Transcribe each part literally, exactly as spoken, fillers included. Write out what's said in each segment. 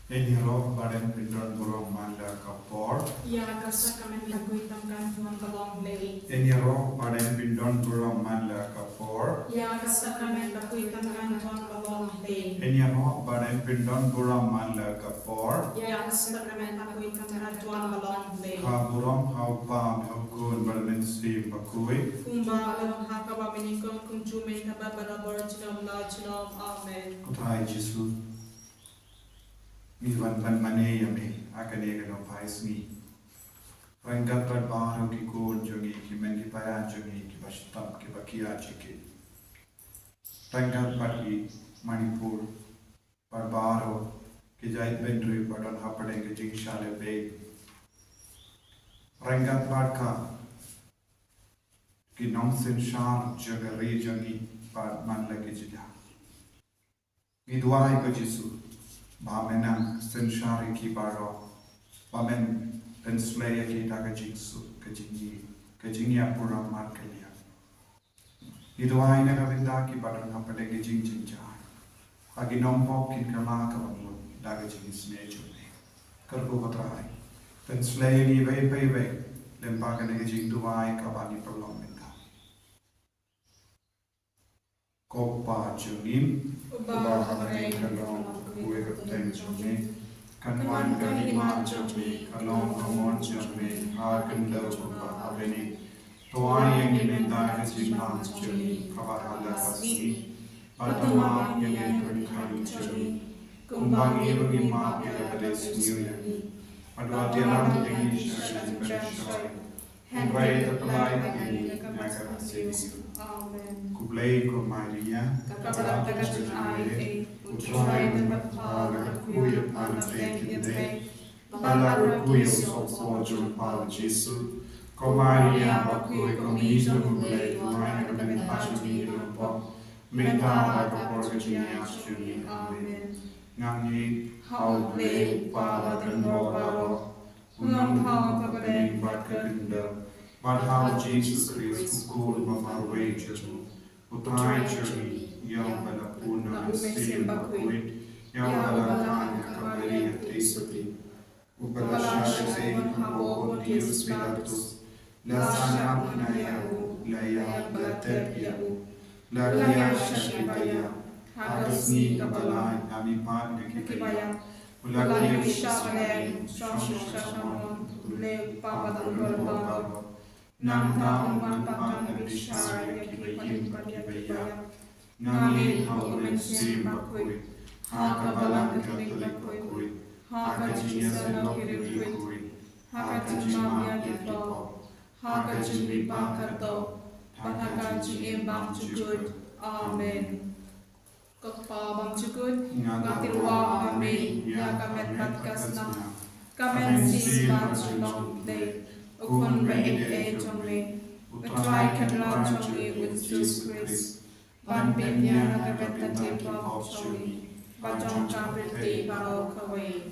Ïaroh bad pyndonkam burom man la ka por. Ïa ka sakramen bakhuid tang kan tuan ka long Blei. Ïaroh bad pyndonkam burom man la ka por. Ïa ka sakramen bakhuid tang kan tuan ka long Blei. Ïaroh bad pyndonkam burom man la ka por. Ïa ka sakramen bakhuid tang kan tuan ka long Blei. Ka burom ha u Kpa, ha u Khun bad ha u Mynsiem Bakhuid. Kumba long ha kaba mynnyngkong, kumjuh, mynta bad barabor, junom la junom. Amen. Ko Trai Jisu, ngi wan ban mane ïa me ha kane ka nohphai sngi ryngkat bad baroh ki khun jong ngi, ki mei ki para jong ngi kiba shitom, kiba khia jingkit. Ryngkat bad ki Manipur bad baroh ki jaitbynriew ba don hapdeng ka jingshah lehbeiñ. Ryngkat bad ka, ki nongsynshar jong ka ri jong ngi bad man la ki jylla. Ngi duwai, ko Jisu, ba men nang synshar ïa ki baroh, ba men pynshlei ïa ki da ka jingsuk, ka jingïeit, ka jingïaburom bad ka liang. Ngi duwai na ka bynta kiba don hapdeng ka jingjynjar, ba ki nongpop kin kylla kaba mut da ka jingisynei jong me. Kyrkhu, ko Trai, pynshlei ïa ngi iwei pa iwei lyngba kane ka jingduwai kaba ngi pynlong mynta. Ko Kpa jong ngi uba ha bneng, ka long kyrteng jong me, kan wan ka hima jong me, kan long ka mon jong me ha kynja kumba ha bneng. To ai ïa ngi mynta ka jingpang jong ngi kaba ha la ka sngi, bad to map ïa ngi ki jingkren jong ngi, kumba ngi ruh ngi map ïa kiba la sniew ïa ngi, bad wat ïalam ïa ngi sha ka jingpynshoi, hynrei to pyllait ïa ngi na ka khyndew. Amen. Khublei ko Maria, ka dap da ka jingaiei, U Trai u don bad pha, la kyrkhu ïa pha na pdeng ki kynthei, bad la kyrkhu ïa u soh jong pha, u Jisu. Ko Maria bakhuid, ko Mei jong U Blei, duwai na ka bynta jong ngi ki nongpop, mynta bad ha ka por ka jingïap jong ngi. Amen. Nga ngeit ha U Blei U Kpa uba don bor baroh, U Nongthaw ka bneng bad ka khyndew, bad ha U Jisu Khrist, U Khun ba marwei jong U, U Trai jong ngi, ïa uba la pun na U Mynsiem Bakhuid, ïa uba la kha na ka Maria Theisotti, uba la shah shisha ha u Pontius Pilatus, la sngap kynnoh ïa u, la ïap, la tep ïa u, la khie sha kiba ïap, ha ka sngi kaba lai, la mihpat na kiba ïap, u la kiew sha balang, u shong sha shnong U Blei U Kpa uba don bor baroh. Nangta un wan pat ban bishar ïa kiba im bad ïa kiba ïap. Nga ngeit ha U Mynsiem Bakhuid, ha ka Balang Katholik bakhuid, ha ka jingïaseng lok ki riewkhuid, ha ka jingmap ïa ki pop, ha ka jingmihpat kyrteng, bad ha ka jingim bymjukut. Amen. Ko Kpa bymjukut, nga tyrwa ha me ïa ka met bad ka snam, ka mynsiem bad ka jinglong U Blei, U Khun ba ïeit jong me, U Trai Kynrad jong ngi U Jisu Khrist, ban pynbiang na ka bynta ki pop jong ngi bad jong ka pyrthei baroh kawei.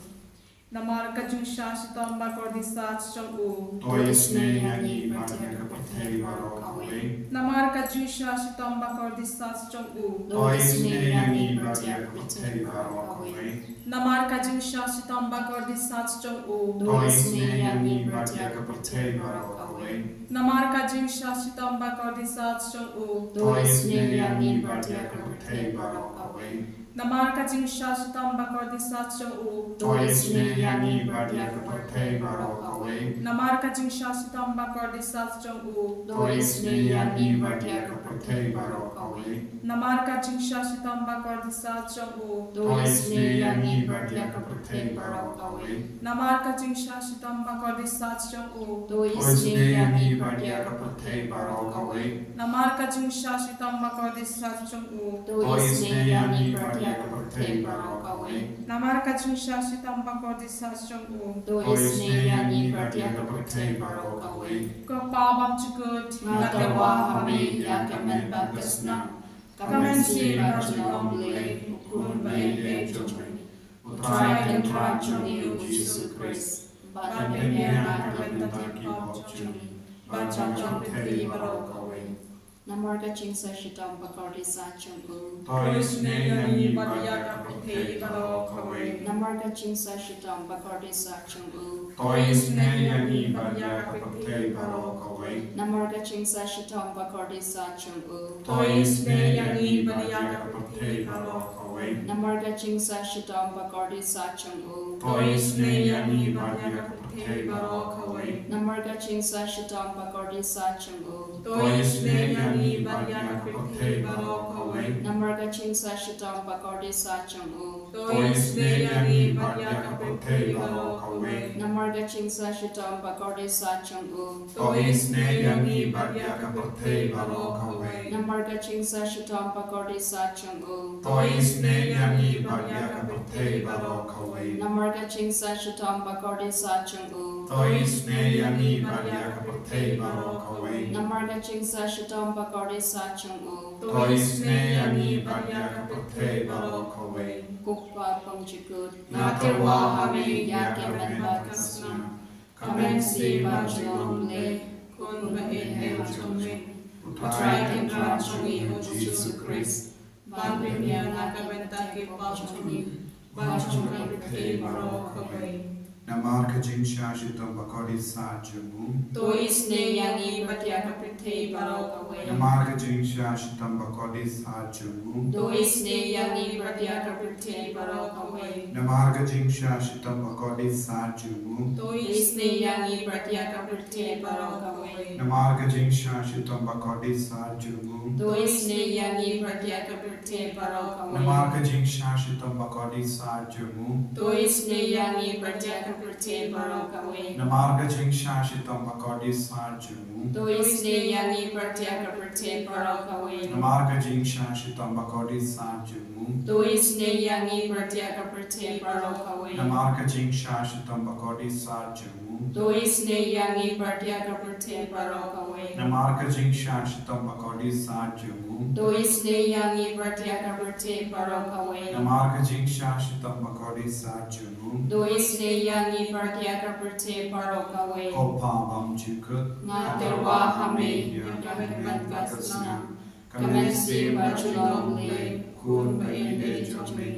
Namar ka jingshah shitom bakordit sach jong u, to isynei ïa ngi bad ïa ka pyrthei baroh kawei. Namar ka jingshah shitom bakordit sach jong u, to isynei ïa ngi bad ïa ka pyrthei baroh kawei. Namar ka jingshah shitom bakordit sach jong u, to isynei ïa ngi bad ïa ka pyrthei baroh kawei. Namar ka jingshah shitom bakordit sach jong u, to isynei ïa ngi bad ïa ka pyrthei baroh kawei. Namar ka jingshah shitom bakordit sach jong u, to isynei ïa ngi bad ïa ka pyrthei baroh kawei. Namar ka jingshah shitom bakordit sach jong u, to isynei ïa ngi bad ïa ka pyrthei baroh kawei. Namar ka jingshah shitom bakordit sach jong u, to isynei ïa ngi bad ïa ka pyrthei baroh kawei. Namar ka jingshah shitom bakordit sach jong u, to isynei ïa ngi bad ïa ka pyrthei baroh kawei. Namar ka jingshah shitom bakordit sach jong u, to isynei ïa ngi bad ïa ka pyrthei baroh kawei. Namar ka jingshah shitom bakordit sach jong u, to isynei ïa ngi bad ïa ka pyrthei baroh kawei. Ko Kpa bymjukut, nga tyrwa ha me ïa ka met bad ka snam, ka mynsiem bad ka jinglong U Blei, U Khun ba ïeit jong me, U Trai Kynrad jong ngi U Jisu Khrist, ban pynbiang na ka bynta ki pop jong ngi bad jong ka pyrthei baroh kawei. Namar ka jingshah shitom ba kordit sah jong u. To isynei ïa ngi bad ïa ka pyrthei baroh kawei. Namar ka jingshah shitom ba kordit sah jong u. To isynei ïa ngi bad ïa ka pyrthei baroh kawei. Namar ka jingshah shitom ba kordit sah jong u. To isynei ïa ngi bad ïa ka pyrthei baroh kawei. Namar ka jingshah shitom ba kordit sah jong u. To isynei ïa ngi bad ïa ka pyrthei baroh kawei. Namar ka jingshah shitom ba kordit sah jong u. To isynei ïa ngi bad ïa ka pyrthei baroh kawei. Namar ka jingshah shitom ba kordit sah jong u. To isynei ïa ngi bad ïa ka pyrthei baroh kawei. Namar ka jingshah shitom ba kordit sah jong u. To isynei ïa ngi bad ïa ka pyrthei baroh kawei. Namar ka jingshah shitom ba kordit sah jong u. To isynei ïa ngi bad ïa ka pyrthei baroh kawei. Namar ka jingshah shitom ba kordit sah jong u. To isynei ïa ngi bad ïa ka pyrthei baroh kawei. Namar ka jingshah shitom ba kordit sah jong u. To isynei ïa ngi bad ïa ka pyrthei baroh kawei. Ko Kpa bymjukut. Nga tyrwa ha me ïa ka kmen bad ka snam. Ka mynsiem bad u jinglong Blei, Khun ba ïeit jong me, U Trai Kynrad jong ngi U Jisu Khrist, ban pynbiang na ka bynta ki pop jong ngi bad jong ka pyrthei baroh kawei. Namar ka jingshah shitom ba kordit sah jong u. To isynei ïa ngi bad ïa ka pyrthei baroh kawei. Namar ka jingshah shitom ba kordit sah jong u. To isynei ïa ngi bad ïa ka pyrthei baroh kawei. Namar ka jingshah shitom ba kordit sah jong u. To isynei ïa ngi bad ïa ka pyrthei baroh kawei. Namar ka jingshah shitom ba kordit sah jong u. To isynei ïa ngi bad ïa ka pyrthei baroh kawei. Namar ka jingshah shitom ba kordit sah jong u. To isynei ïa ngi bad ïa ka pyrthei baroh kawei. Namar ka jingshah shitom ba kordit sah jong u. To isynei ïa ngi bad ïa ka pyrthei baroh kawei. Namar ka jingshah shitom ba kordit sah jong u. To isynei ïa ngi bad ïa ka pyrthei baroh kawei. Namar ka jingshah shitom ba kordit sah jong u. To isynei ïa ngi bad ïa ka pyrthei baroh kawei. Namar ka jingshah shitom ba kordit sah jong u. To isynei ïa ngi bad ïa ka pyrthei baroh kawei. Namar ka jingshah shitom ba kordit sah jong u. To isynei ïa ngi bad ïa ka pyrthei baroh kawei. Ko Kpa bymjukut. Nga tyrwa ha me ïa ka kmen bad ka snam. Ka mynsiem bad u jinglong Blei, Khun ba ïeit jong me,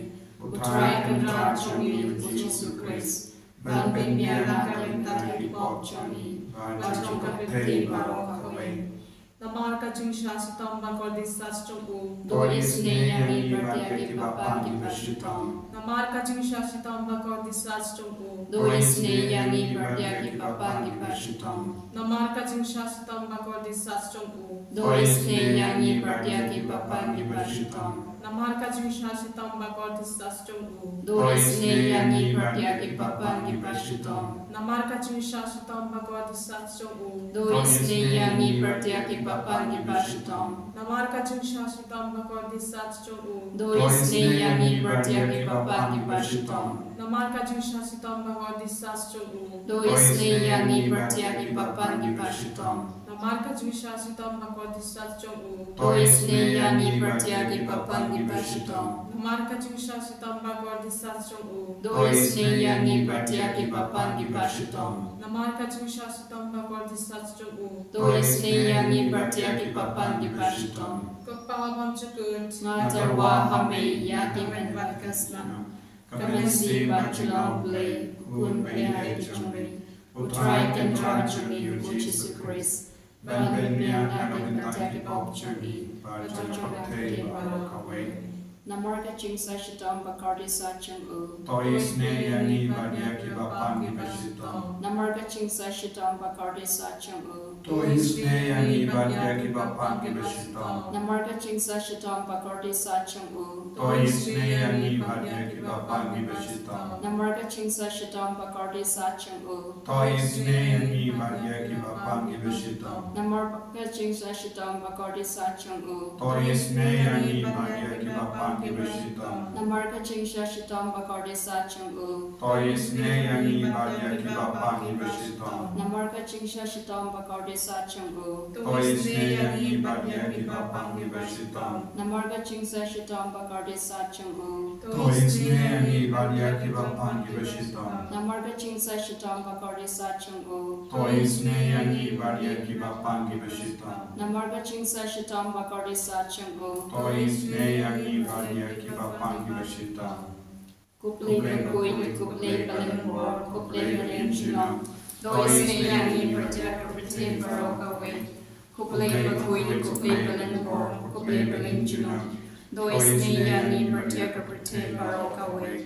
U Trai Kynrad jong ngi U Jisu Khrist, ban pynbiang na ka bynta ki pop jong ngi bad jong ka pyrthei baroh kawei. Namar ka jingshah shitom ba kordit sah jong u. To isynei ïa ngi bad ïa ki papan kiba shitom. Namar ka jingshah shitom ba kordit sah jong u. To isynei ïa ngi bad ïa ki papan kiba shitom. Namar ka jingshah shitom ba kordit sah jong u. To isynei ïa ngi bad ïa ki papan kiba shitom. Namar ka jingshah shitom ba kordit sah jong u. To isynei ïa ngi bad ïa ki papan kiba shitom. Namar ka jingshah shitom ba kordit sah jong u. To isynei ïa ngi bad ïa ki papan kiba shitom. Namar ka jingshah shitom ba kordit sah jong u. To isynei ïa ngi bad ïa ki papan kiba shitom. Namar ka jingshah shitom ba kordit sah jong u. To isynei ïa ngi bad ïa ki papan kiba shitom. Namar ka jingshah shitom ba kordit sah jong u. To isynei ïa ngi bad ïa ki papan kiba shitom. Namar ka jingshah shitom ba kordit sah jong u. To isynei ïa ngi bad ïa ki papan kiba shitom. Namar ka jingshah shitom ba kordit sah jong u. To isynei ïa ngi bad ïa ki papan kiba shitom. Ko Kpa bymjukut. Nga tyrwa ha me ïa ka kmen bad ka snam. Ka mynsiem bad u jinglong Blei, Khun ba ïeit jong me, U Trai Kynrad jong ngi U Jisu Khrist, ban pynbiang na ka bynta ki pop jong ngi bad jong ka pyrthei baroh kawei. Namar ka jingshah shitom ba kordit sah jong u. To isynei ïa ngi bad ïa ki papan kiba shitom. Namar ka jingshah shitom ba kordit sah jong u. To isynei ïa ngi bad ïa ki papan kiba shitom. Namar ka jingshah shitom ba kordit sah jong u. To isynei ïa ngi bad ïa ki papan kiba shitom. Namar ka jingshah shitom ba kordit sah jong u. To isynei ïa ngi bad ïa ki papan kiba shitom. Namar ka jingshah shitom ba kordit sah jong u. To isynei ïa ngi bad ïa ki papan kiba shitom. Namar ka jingshah shitom ba kordit sah jong u. To isynei ïa ngi bad ïa ki papan kiba shitom. Namar ka Jingshah shitom ba kordit sat jong u. To isynei ïa ngi bad ïa kiba pang kiba shitom. Namar ka jingshah shitom ba kordit sat jong u. To isynei ïa ngi bad ïa kiba pang kiba shitom. Namar ka jingshah shitom ba kordit sat jong u. To isynei ïa ngi bad ïa kiba pang kiba shitom. Namar ka jingshah shitom ba kordit sat jong u. To isynei ïa ngi bad ïa kiba pang kiba shitom. Khublei bakhuid, khublei kyllon bor, khublei banyngkong. To isynei ïa ngi bad ïa ka pyrthei baroh kawei. Khublei bakhuid, khublei kyllon bor, khublei banyngkong. To isynei ïa ngi bad ïa ka pyrthei baroh kawei.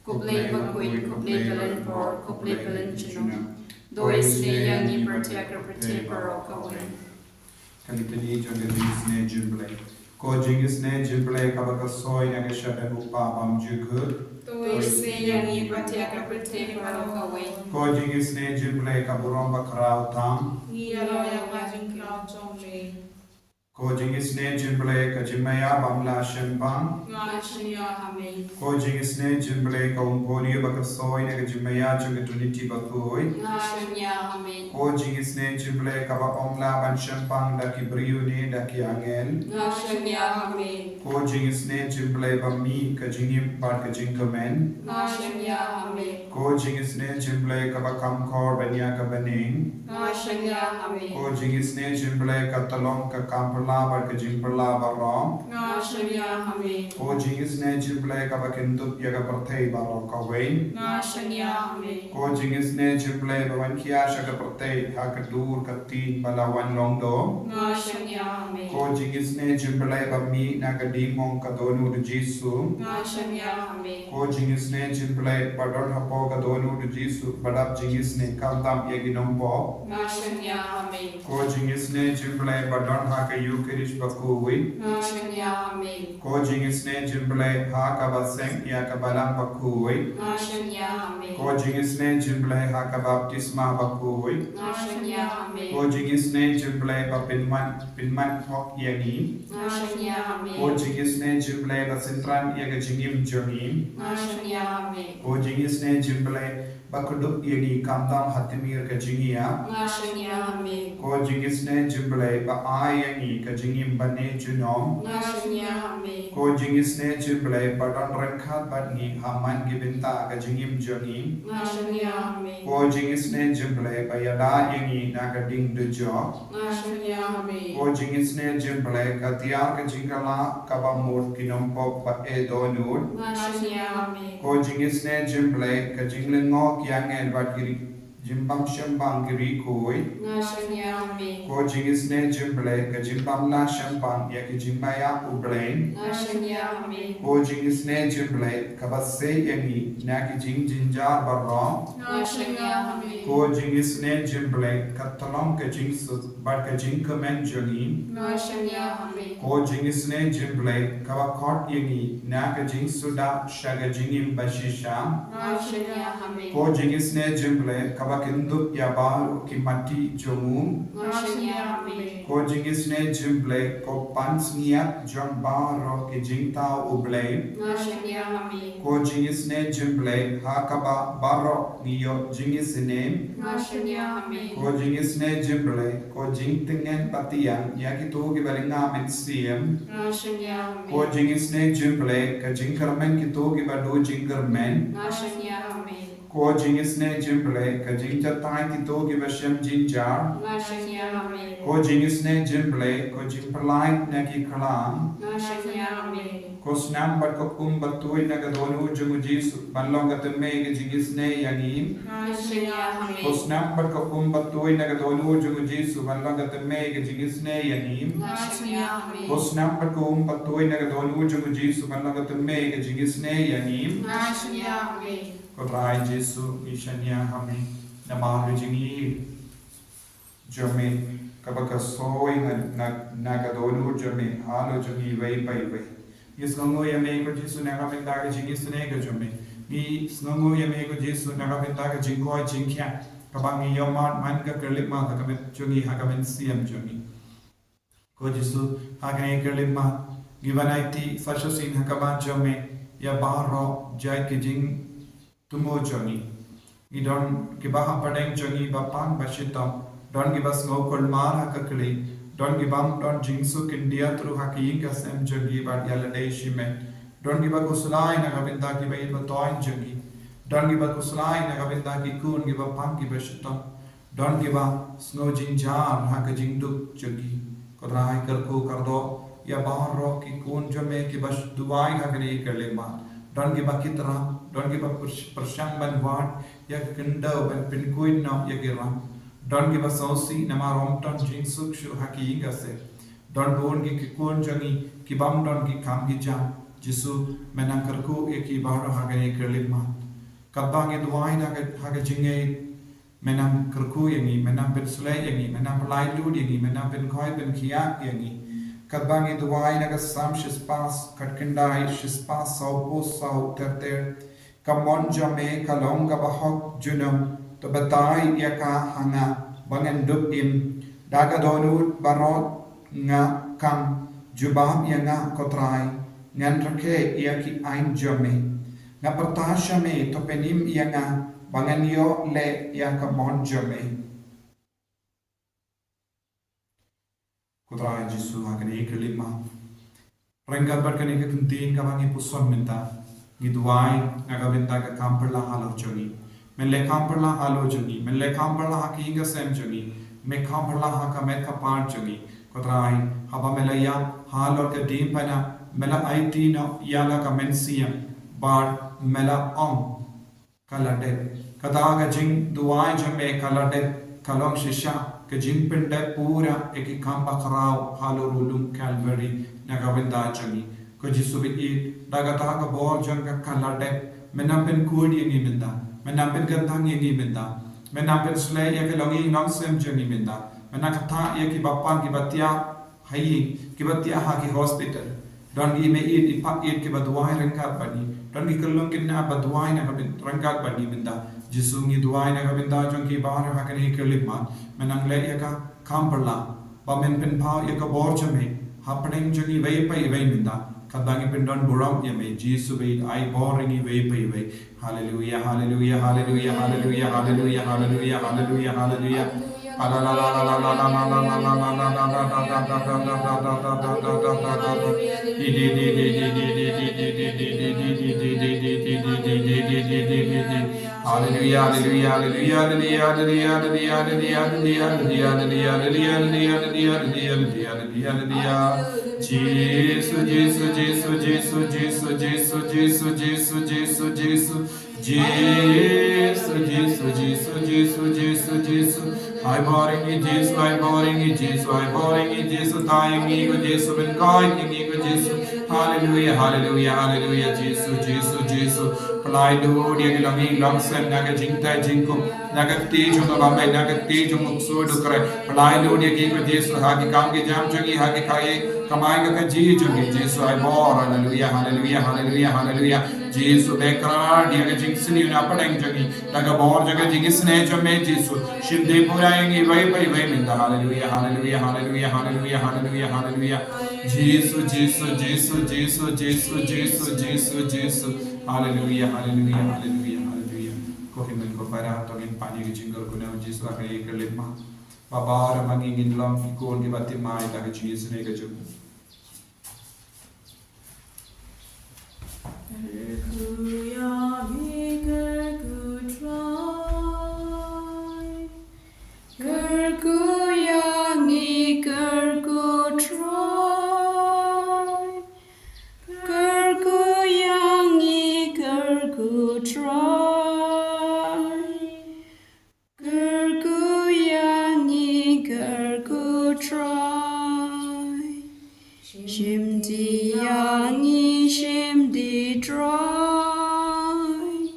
Khublei bakhuid, khublei kyllon bor, khublei banyngkong. To isynei ïa ngi bad ïa ka pyrthei baroh kawei. Ka litany jong ka jingisynei jingblei. Ko jingisynei jingblei kaba ka soi na ka shadem u Kpa bymjukut. To isynei ïa ngi bad ïa ka pyrthei baroh kawei. Ko jingisynei jingblei ka burom ba khraw tam. Ngi ïaroh ïa ka jingkhraw jong me. Ko jingisynei jingblei ka jingmaïa bym lah shempang. Nga shaniah ha me. Ko jingisynei jingblei ka umpolio ba ka soi na ka jingmaïa jong ka Trinity bakhuid. Nga shaniah ha me. Ko jingisynei jingblei kaba ym lah ban shempang da ki briew ne da ki angel. Nga shaniah ha me. Ko jingisynei jingblei ba mih ka jingim bad ka jingkmen. Nga shaniah ha me. Ko jingisynei jingblei kaba kham khor ban ïa ka bneng. Nga shaniah ha me. Ko jingisynei jingblei ka tyllong ka kam phylla bad ka jingphylla baroh. Nga shaniah ha me. Ko jingisynei jingblei kaba kyndup ïa ka pyrthei baroh kawei. Nga shaniah ha me. Ko jingisynei jingblei ba wan khia sha ka pyrthei ha ka dur ka ktien ba la wan long doh. Nga shaniah ha me. Ko jingisynei jingblei ba mih na ka dieng mong ka dohnud u Jisu. Nga shaniah ha me. Ko jingisynei jingblei ba don hapoh ka dohnud u Jisu ba dap jingisynei khamtam ïa ki nongpop. Nga shaniah ha me. Ko jingisynei jingblei ba don ha ka Ïukharist bakhuid. Nga shaniah ha me. Ko jingisynei jingblei ha kaba seng ïa ka balang bakhuid. Nga shaniah ha me. Ko jingisynei jingblei ha ka baptisma bakhuid. Nga shaniah ha me. Ko jingisynei jingblei ba pynman pynman hok ïa ngi. Nga shaniah ha me. Ko jingisynei jingblei ba syntran ïa ka jingim jong ngi. Nga shaniah ha me. Ko jingisynei jingblei ba kdup ïa ngi khamtam ha tmier ka jingïap. Nga shaniah ha me. Ko jingisynei jingblei ba ai ïa ngi ka jingim bane junom. Nga shaniah ha me. Ko jingisynei jingblei ba don ryngkat bad ngi ha man ki bynta ka jingim jong ngi. Nga shaniah ha me. Ko jingisynei jingblei ba ïada ïa ngi na ka ding dujok. Nga shaniah ha me. Ko jingisynei jingblei ka tiar ka jingkylla kaba mut ki nongpop ba eh dohnud. Nga shaniah ha me. Ko jingisynei jingblei ka jinglyngngoh ki angel bad ki ri- jingbym shempang ki riewkhuid. Nga shaniah ha me. Ko jingisynei jingblei ka jingbym lah shempang ïa ki jingmaïa u Blei. Nga shaniah ha me. Ko jingisynei jingblei kaba sei ïa ngi na ki jingjynjar baroh. Nga shaniah ha me. Ko jingisynei jingblei ka tyllong ka jingsuk bad ka jingkmen jong ngi. Nga shaniah ha me. Ko jingisynei jingblei kaba khot ïa ngi na ka jingsuda sha ka jingim bashisha. Nga shaniah ha me. Ko jingisynei jingblei kaba kyndup ïa baroh ki mati jong u. Nga shaniah ha me. Ko jingisynei jingblei ko pansngiat jong baroh ki jingthaw u Blei. Nga shaniah ha me. Ko jingisynei jingblei ha kaba baroh ngi ïoh jingisynei. Nga shaniah ha me. Ko jingisynei jingblei ko jingtngen bad tngen ïa kito kiba lynga mynsiem. Nga shaniah ha me. Ko jingisynei jingblei ka jingkyrmen kito kiba duh jingkyrmen. Nga shaniah ha me. Ko jingisynei jingblei ka jingjatai kito kiba shem jynjar. Nga shaniah ha me. Ko jingisynei jingblei ko jingpyllait na ki khlam. Nga shaniah ha me. Ko snam bad ko um ba tuid na ka dohnud jong u Jisu ban long ka tymmen ka jingisynei ïa ngi. Nga shaniah ha me. Ko snam bad ko um ba tuid na ka dohnud jong u Jisu ban long ka tymmen ka jingisynei ïa ngi. Nga shaniah ha me. Ko snam bad ko um ba tuid na ka dohnud jong u Jisu ban long ka tymmen ka jingisynei ïa ngi. Nga shaniah ha me. Ko Trai Jisu ngi shaniah ha me namar ka jingïeit jong me kaba ka soi na, na, na ka dohnud jong me halor jong ngi iwei pa iwei. Ngi sngewnguh ïa me ko Jisu na ka bynta ka jingisynei ka jong me. Ngi sngewnguh ïa me ko Jisu na ka bynta ka jingkoit jingkhiah kaba ngi ïohmad man ka khyllipmat ha ka byn jong ngi ha ka mynsiem jong ngi. Ko Jisu ha kane ka khyllipmat ngi wan aiti sa shisien ha ka ban jong me ïa baroh jait ki jingthmu jong ngi. Ngi don kiba hapdeng jong ngi ba pang ba shitom. Don kiba sngew kulmar ha ka kli. Don ki bym don jingsuk khyndiat ruh ha ka ïing ka sem jong ngi bad ïa lade shimet. Don kiba khuslai na ka bynta kiba ïeit ba thoiñ jong ngi. Don kiba khuslai na ka bynta ki khun kiba pang kiba shitom. Don kiba sngew jynjar ha ka jingduk jong ngi. Ko Trai, kyrkhu kyrdoh ïa baroh ki khun jong me kiba duwai ha kane ka khyllipmat. Don kiba kit ram, don kiba pyrsh-, pyrshang ban wad ïa ka khyndew ban pynkhuid noh ïa ki ram. Don kiba sngewsih namar ym don jingsuk shuh ha ki ïing ka sem. Don bun ki, ki khun jong ngi ki bym don ki kam ki jam. Jisu, men nang kyrkhu ïa ki baroh ha kane ka khyllipmat. Katba ngi duwai ha ka, ha ka jingngeit, men nang kyrkhu ïa ngi, men nang pynsleh ïa ngi, men nang pynlait lut ïa ngi, men nang pynkhoi pynkhiah ïa ngi. Katba ngi duwai na ka Salm shispah khatkhyndai, shispah sawphew saw ter ter. Ka mon jong me ka long kaba hok junom, to batai ïa ka ha nga ba ngan dup im. Da ka dohnud baroh nga khang, jubab ïa nga ko Trai, ngan rakhe ïa ki aiñ jong me. Nga pyrta sha me, to pynim ïa nga ba ngan ïoh leh ïa ka mon jong me. Ko Trai Jisu, ha kane ka khyllipmat, ryngkat bad kane ka ktien kaba ngi puson mynta, ngi duwai na ka bynta ka kam phylla halor jong ngi. Men leh kam phylla halor jong ngi, men leh kam phylla ha ka ïing ka sem jong ngi, men leh kam phylla ha ka met ka phad jong ngi. Ko Trai, haba me la ïap halor ka diengphna, me la aiti noh ïa la ka mynsiem bad me la ong, ka la dep. Kata ka jingduwai jong me, ka la dep, ka long shisha ka jingpyndep pura ïa ki kam bakhraw halor u lum Calvary na ka bynta jong ngi. Ko Jisu ba ïeit, da kata ka bor jong ka, ka la dep, men nang pynkhuid ïa ngi mynta, men nang pynkyntang ïa ngi mynta, men nang pynsleh ïa ki longïing longsem jong ngi mynta, men nang kthah ïa kiba pang kiba thiah ha ïing, kiba thiah ha ki hospital. Don ki ïeit ïeit ïeit kiba duwai ryngkat bad ngi. Don ki khyllung khynnah ba duwai na ka byn-, ryngkat bad ngi mynta. Jisu, ngi duwai na ka bynta jong ki baroh ha kane ka khyllipmat. Men nang leh ïa ka kam phylla, ba men pynpaw ïa ka bor jong me hapdeng jong ngi iwei pa iwei mynta. Katba ngi pyndonburom ïa me, Jisu ba ïeit, ai bor ïa ngi iwei pa iwei. Haleluya, haleluya, haleluya, haleluya, haleluya, haleluya, haleluya, haleluya. Haleluya, haleluya, haleluya, haleluya, haleluya, haleluya, haleluya, haleluya, haleluya, haleluya, haleluya, haleluya, haleluya. Jisu, Jisu, Jisu, Jisu, Jisu, Jisu, Jisu, Jisu, Jisu, Jisu. Jisu, Jisu, Jisu, Jisu, Jisu, Jisu. Ai bor ïa ngi Jisu, ai bor ïa ngi Jisu, ai bor ïa ngi Jisu, thaw ïa ngi ko Jisu, pynkoit ïa ngi ko Jisu. Haleluya, haleluya, haleluya, Jisu, Jisu, Jisu. Pynlait lut ïa ki longïing longsem na ka jingtei jingkhum, na ka kti jong u Blei, na ka kti jong u Ksuid u Khreh. Pynlait lut ïa ki ko Jisu, ha ki kam ki jam jong ngi, ha ki kamai ka kajih jong ngi, Jisu ai bor. Haleluya, haleluya, haleluya, haleluya. Jisu, beh kyrpad ïa ka jingsniew na pdeng jong ngi. Da ka bor jong ka jingisynei jong me Jisu, shim dei pura ïa ngi iwei pa iwei mynta. Haleluya, haleluya, haleluya, haleluya, haleluya, haleluya. Jisu, Jisu, Jisu, Jisu, Jisu, Jisu, Jisu, Jisu. Haleluya, haleluya, haleluya, haleluya. Ko hynmen ko para, to ngin pan ïa ka jingkyrkhu na u Jisu ha kane ka khyllipmat. Ba baroh ma ngi ngin long ki khun kiba thymmai da ka jingisynei ka jong u. Kyrkhu ïa ngi, kyrkhu Trai. Kyrkhu ïa ngi, kyrkhu Trai. Kyrkhu ïa ngi, kyrkhu Trai. Kyrkhu ïa ngi, kyrkhu Trai. Shimti ïa ngi, shimti Trai.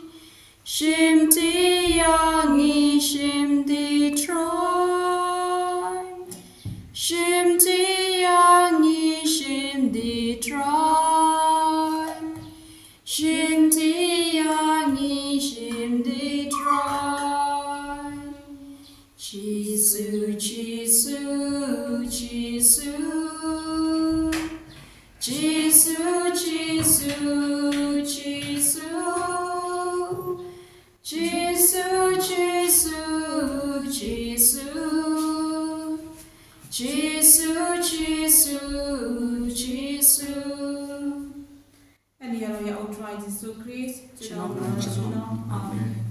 Shimti ïa ngi, shimti Trai. Shimti ïa ngi, shimti Trai. Shimti ïa ngi, shimti Trai. Jisu, Jisu, Jisu. Jisu, Jisu, Jisu. Jisu, Jisu, Jisu, Jisu. Ngan ïaroh ïa U Trai Jisu Khrist. Shalom, shalom. Amen.